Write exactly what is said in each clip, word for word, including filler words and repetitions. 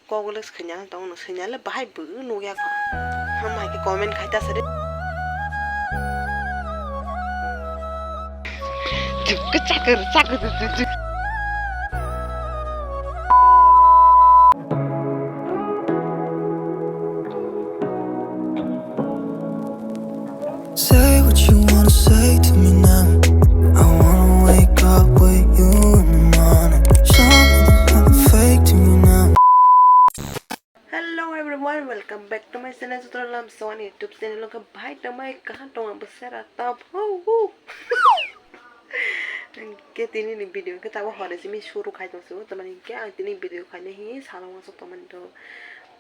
Kok le swina tong no, swina le bahai bo nugya kho. Ham hai khe comment khai ta sari. Say what you wanna say to me now. I wanna wake up with you in the morning. Show me there's nothing fake to me now. Hello everyone, welcome back to my channel. Sutra lam so ani YouTube channel ka bhai tamai kahan tong ang besera tap ho ho. Ke tini ni video ke tabo hore simi shuru khai tong su. Tamani ke ang tini video khai ne hi salo so tomani to.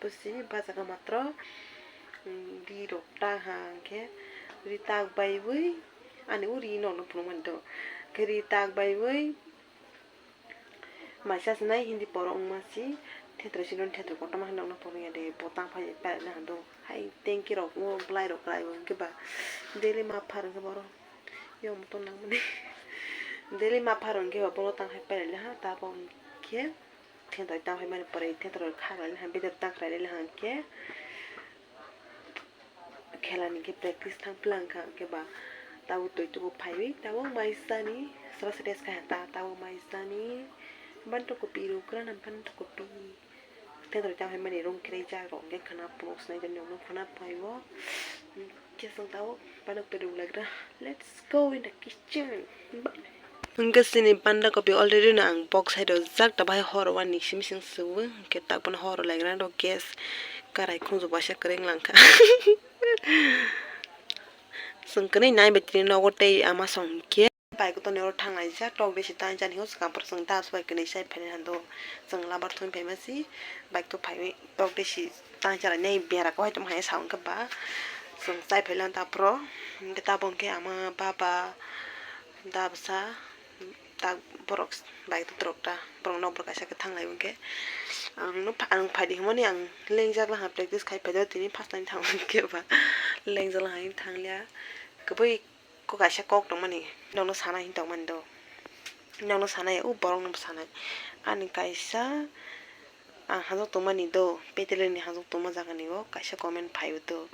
Pusi ba jaga matro. Di rok ta ha ke ri tak bai wi. Ani uri no no phunuk mani to. Ke ri tak bai wi. Maisa sinai Hindi borok wngma si, thetra sinoni thetra kotorma hinwi nokna phunukya de, bo tang phai pelaina hando. Hai tanki rok, o bwlai rok kwlai o hwnkhe ba daily map phar hwnkhe borok yom to nangmani. Daily map phar hwnkhe ba bono tang phai pelaina ha, tabok hwnkhe thetra tang phai mani pore thetra rok kha kwlaina ha, bidar tang kwlaina ha hwnkhe. Khela ni khe practice thang plang kha, hwnkhe ba tabuk twi tubu phaiwi tabuk mai sani sra sra test kha ta, tabuk mai sani banto kopi rwkra na banto kopi. Tei tong hai mani rung kre jak rok hwnkhe khana phunuk sinai jani rok no khana phaibo. Hwnkhe chwng tabuk banto kopi rwk lagra. Let's go in the kitchen. Hwnkhe chini banda kopi already no ang box hai rwjak, ta bahai hor o ani simi sing sugo, hwnkhe tak phano hor o lagra rw gas karai khunju baisa kwrwng langkha. Chwng kwnwi nai bai tini nogo tei ama song hwnkhe bike o toni oro thang laijak, tok desi tang jani hwnwi swkang phuru chwng dab swbai kwnwi chai phainai hando, chwng labar thung phaima si bike o phaiwi tok desi tang chalai nai bera kwbai tongma hai sa hwnkhe ba chwng chai phailang ta phuru hwnkhe tabuk hwnkhe ama baba. Dabsa tak borok bai kwtwrok ta, borok nokbar kaisa khe thanglai hwnkhe ang no pha-, ang phaidi hwnmani ang lengjak laha practice khai phaidi tini first time thang hwnkhe ba lengjak laha thanglia. Kwbui ko kaisa kok tongmani nokno sana hin tongmani do, nokno sanai o borok no sanai ani kaisa. Ang hajok tongmani do, peteleni hajok tongma jagani o kaisa comment phaibo do.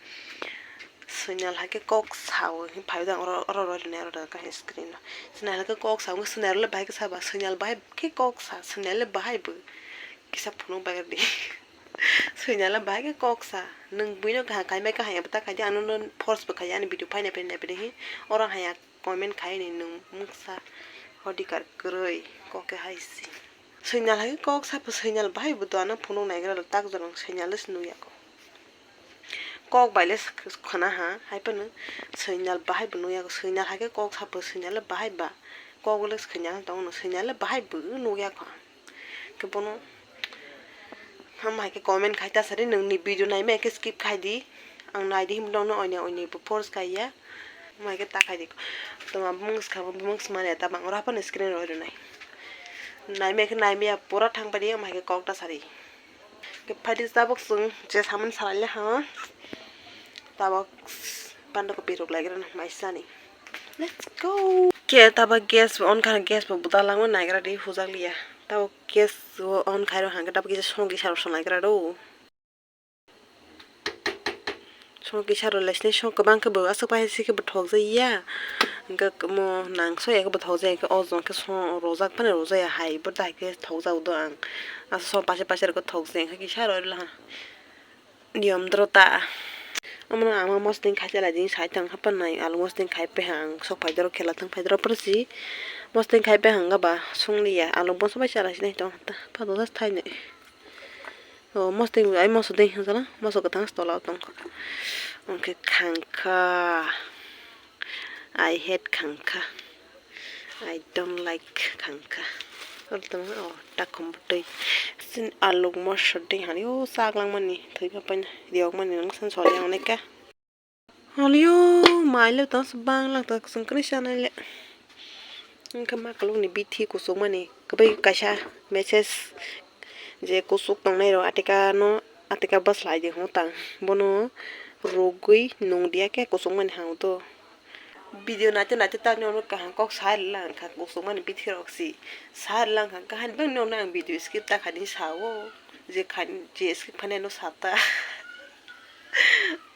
Swinal hai khe kok sao hwnwi phaibo do, ang oro, oro, oro rinai oro da kaisa screen o. Swinal hai khe kok sao wngkhe swinal le bahai khe saba, swinal bahai khe kok sa, swinal le bahai bo kisa phunuk bagwi di. Swinal le bahai khe kok sa, nwng buino kaham kaimai khe hamya bwta khai di, ano no force bo khai di, ani video phai nai phai nai phai di hi, oro hamya comment khai ni nwng mungsa odhikar kwrwi kok khe hai si. Swinal hai khe kok sa pho swinal bahai bo do ano phunuk naigra rok tak jorong swinal le se nukya kho. Kok bai le khwna ha hai phano swinal bahai bo nukya kho. Swinal hai khe kok sa pho swinal le bahai ba kok le swinal tong no swinal le bahai bo nukya kho. Khe bono Hama hai khe comment khai ta sari, nwng ni video nai maya khe skip khai di. Ang nai di himno no oine oine bo force khai ya. Hama hai khe ta khai di. Toma bumung skha bo bumung smani ta bang ora pa ni screen roi rwnai. Nai maya khe nai maya pura thang pai di, hama hai khe kok ta sari. Khe phai di tabuk chwng je saman salai le ha. Tabuk banda kopi rok lai gra mai sani. Let's go. Khe tabuk gas bo on kha, gas bo buda langma naigra di hujak liya. Tabuk gas o on khairok hwnkhe tabuk kisa song kisa rw song naigra do. Song kisa rw lai sini song kwbang khe bo aswk pai se khe bo thok jaya. Hwnkhe mo nang so ya khe bo thok jaya khe o jong khe song rojak phano rojaya hai bo dai khe thok jak do ang. Aswk song paise paise rw khe thok jaya hwnkhe kisa rw laha. Niyom doro ta. Omo no ama mosodeng khai chalai di, sai tang hapar nai alu mosodeng khai peha ang sok phai doro khela thang phai doro poro si mosodeng khai peha ang ba song liya alu boso bai chalai sinai tong ta pa do thai nai. O mosodeng ai mosodeng hang sana moso kwthang tola o tong kha. Omo khe khangkha. I hate khangkha. I don't like khangkha. Oro tongma o takhum bwtwi. Sin aluk mosor ding hani o chak langmani thwi papaina riyokmani nang san sori ang neka. Halio maile tong bang lang ta kusung kani sanai le. Wngkha makulukni bithi kusukmani kwbwi kaisa message. Je kusuk tongnai rok atika no atika bwslai di hwn tang bono rwgwi nung diya khe kusukmani hwn to. Video naithe naithe tamni ono kaham kok sa rwlang kha kusukmani bithi rok si sa rwlang kha kaham bangni ono ang video skip ta kha di sa o. Je khai, je skip khainai no sata.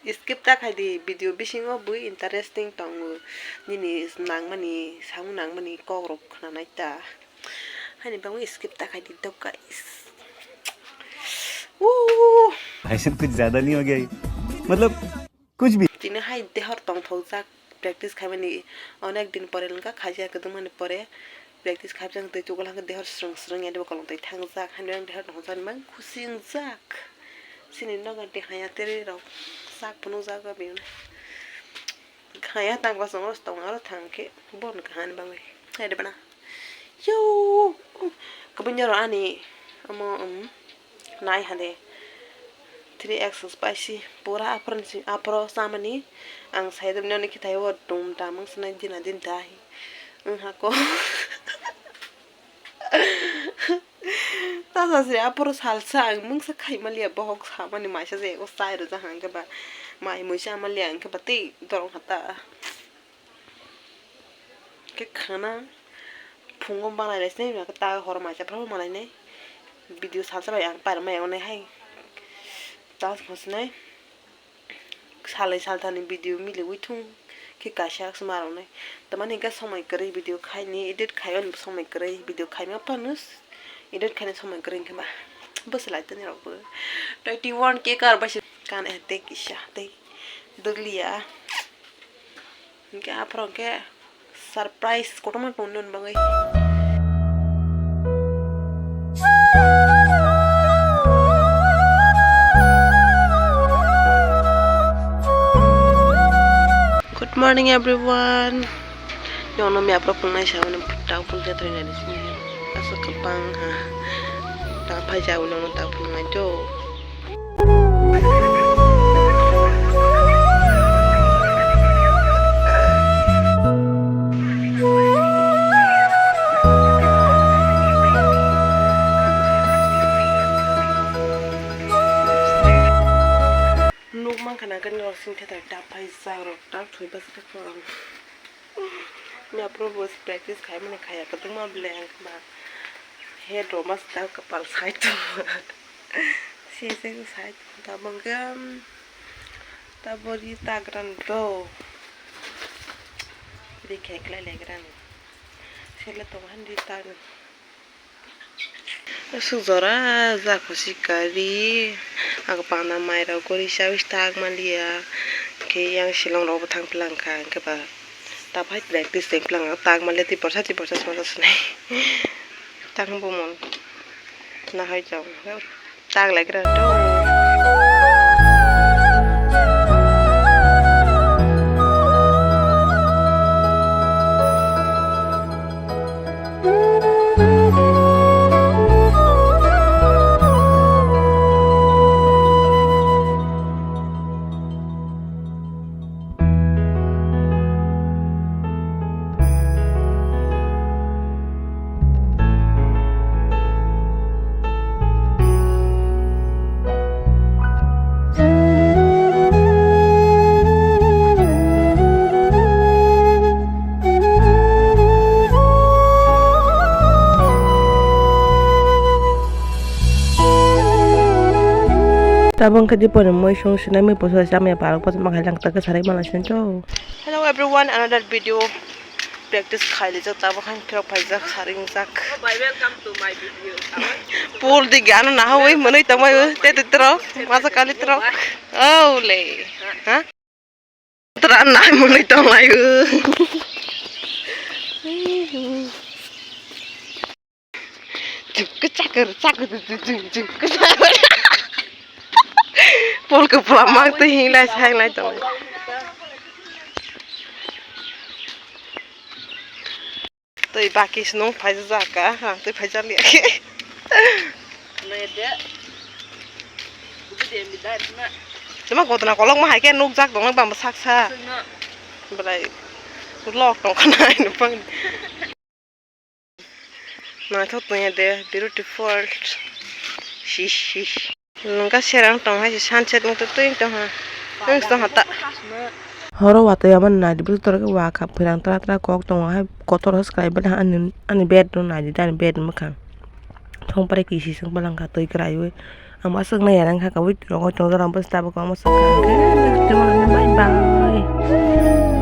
Skip ta khai di, video bisingo bui interesting tongo. Nini nangmani, samung nangmani kok rok khna nai ta. Haini bagwi skip ta khai di dok guys. Woo! भाई साहब, कुछ ज्यादा नहीं हो गया ये? मतलब, कुछ भी। Tini hai dehor tongthokjak, practice khaimani onek din pore wngkha, khaijak kwdwngmani pore practice khaijak tei chukwla hwnkhe dehor srwng srwng ya, debo kolong twi thangjak, haino dehor tongthokjak mang khusi wngjak. Chini nogo tei haya terwi rok sak phunukjak o bini. Haya tang bwskango tong aro thang khe bono kahani bagwi. Hai de bana. Yo, kabui noro ani omo, um, nai hade. Three X spicy pura aphro ni si-, aphro chamani. Ang sai de nini khe thai o dum dam wng sinai dina din dai. Wng hako. Tasa se aphro salsa ang mungsa khai maliya, bohok samani maisa je ego chai rwja hangke ba mai muisa maliya hangke ba tei dorong hata. Khe khana phungo manai lai sinai, ta horo maisa phano manai nai. Video salsa bai ang pairwk maya onai hai. Ta khosnai salai salthani video miliwi thung khe kaisa se ma rok nai. Tamani hwnkhe somoi kwrwi video khaini, edit khaio somoi kwrwi video khaima phano edit khaina somoi kwrwi hwnkhe ba bwswlai tini rok bo twenty one K kar bai se kan eh tei kisa tei dwgliya. Hingke aphoro hingke surprise kotorma tongwi nini bagwi. Good morning everyone. Nokno map rok phunuknai sa mani tak phunukjak thai nani sini. Aswk kwbang ha. Tak phai sa ulo tak phunuknai do. Nuk mankha nangkhe norok sing thetai ta phaijak rok ta thwi bwswk khe kwrwng. Ni aphuru bo practice khaimani khaiya kwbangma bwlai ang khe ma head rok ma swkang kwpal side o se se side o tabuk hwnkhe tabuk ri ta gra ni do ri kheklai lai gra ni sele tongo hani ri ta ni. Aswk jora jak phosi kari, ang panda mai rok gori chawi tak manliya, khe yang silong rok bo thang plang kha, hwnkhe ba ta phai practice tei plang tak manliya, tei borsa tei borsa se ma sinai tak bumung nahai jok. Taglai gra do. Tabuk khe dipori mui song sinai mui poso chamya parok poso ma khai lang ta khe sarik ma lai sini to. Hello everyone, another video. Practice khai lijak tabuk khe phirok phaijak saring jak. Welcome to my video. Pol di gano nahawi mwnwi tongmai o te te trok masa kali trok. Oh le. Ha? Tra nai mwnwi tongmai o. Jing kwchak kwrwi chak kwrwi jing jing jing kwchak kwrwi. Pol kwpla mak twi hinglai sainglai tongo. Twi baki se nung phaijak ka, ang twi phaijak liya khe. Tuma gotna kolok ma hai khe nukjak tong bang saksa. Belai lok tong khana nupang. Naithok tongya de, beautiful. Shish, shish. Nungka serang tong hai se sunset wng twi tong ha. Wng tong ha ta. Horo watwi abo naidi bwswk tor khe wa kha phwrang tra tra kok tongo hai kotor hwskai bwlai ani ani bed no naidi ani bed mwkhang. Thongprai kisi swng palangkha twi kwraiwi. Ang ma swknai ya nang kha kabui rogoi tong jora bwsa tabuk ang ma swkha. Bye bye.